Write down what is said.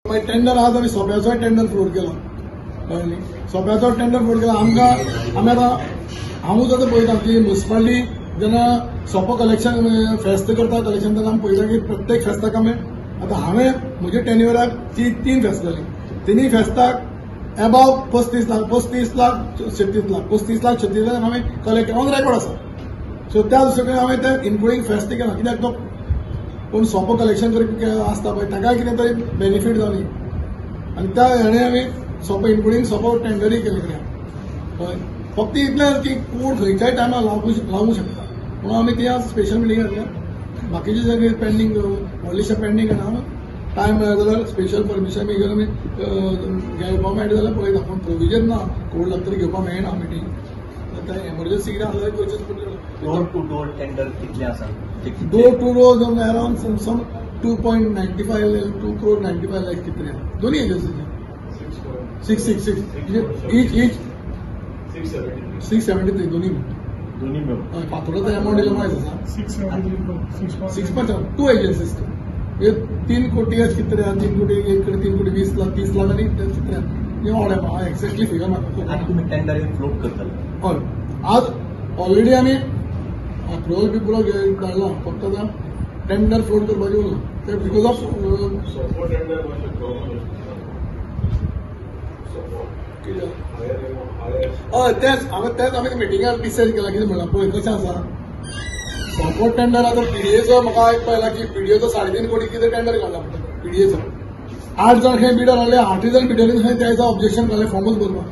मागीर टेंडर आज आमी सोंप्याचोय टेंडर फ्लोट केला, कळ्ळें न्ही? सोंप्याचो टेंडर फ्लोट केला. आमकां आमी आतां हांवूच आतां पळयता की मुन्सिपालिटी जेन्ना सोपो कलेक्शन फेस्त करता कलेक्शन तेन्ना आमी पळयता की प्रत्येक फेस्ताक आमी आतां हांवें म्हज्या टेन्युअराक ती 3 फेस्त जाली, तिनूय फेस्ताक एबाव 35 लाख 35 लाख 36 लाख 35 लाख 36 लाख हांवें कलेक्ट ऑन रेकॉर्ड आसा. सो त्या दुसरे हांवें तें इन्क्लुडींग फेस्त केलां, कित्याक तो कोण सोंपो कलेक्शन करपी आसता पळय ताकाय कितें तरी बेनिफीट जावनी आनी त्या हेणें आमी सोंपो इन्क्लुडींग सोंपो टेंडरूय केलें. कळ्ळें, फक्त इतलें की कोण खंयच्याय टायमार लावूंक शकता म्हणून आमी ती आज स्पेशल मिटींग घातल्या. बाकीचे सगळे पेंडींग व्हडलेशे पेंडींग आहा, टायम मेळ्ळो जाल्यार स्पेशल परमिशन बी घेवन आमी घेवपाक मेळटा जाल्यार पळयता, पूण प्रोविजन ना, कोड लागतरी घेवपाक मेळना मिटींग. एमर्जन्सी कितें आसल्यार करचेच पडटलें. डोर टू डोर टेंडर कितले आसा? Door to door around some 2.95 2 crore 95 lakh कितले दोन्ही एजन्सीचे 6 6 6 इच इच 673 दोन्ही दोन्ही मेळून फातोर्डा अमावंट दिलो मायज आसा 6.2 एजन्सीज 3 कोटी कितले 3 कोटी 1 कोटी 3 कोटी 20 लाख 30 लाख आनी कितले हांव एक्झॅक्टली फिगर म्हाका. आनी तुमी टेंडर फ्लोट करतले? हय, आज ऑलरेडी आमी अप्रुवल बी पुरो धाडला, फक्त आतां टेंडर फ्लोट करपाचें उरलां ते because of हय तेंच हांवें तेंच आमी मिटिंगार डिसायड केलां. कितें म्हणलां पळय कशें आसा सोपो टेंडर आतां पीडीएचो म्हाका आयकपा आयला की पीडीएचो 3.5 कोटी कितें टेंडर काडला म्हणटा. पीडीएचो 8 जाण खंय बिडर आसले, 8 जाण बिडरीन खंय त्या दिसा ऑब्जेक्शन काडलें, फॉर्मूच भरपाक.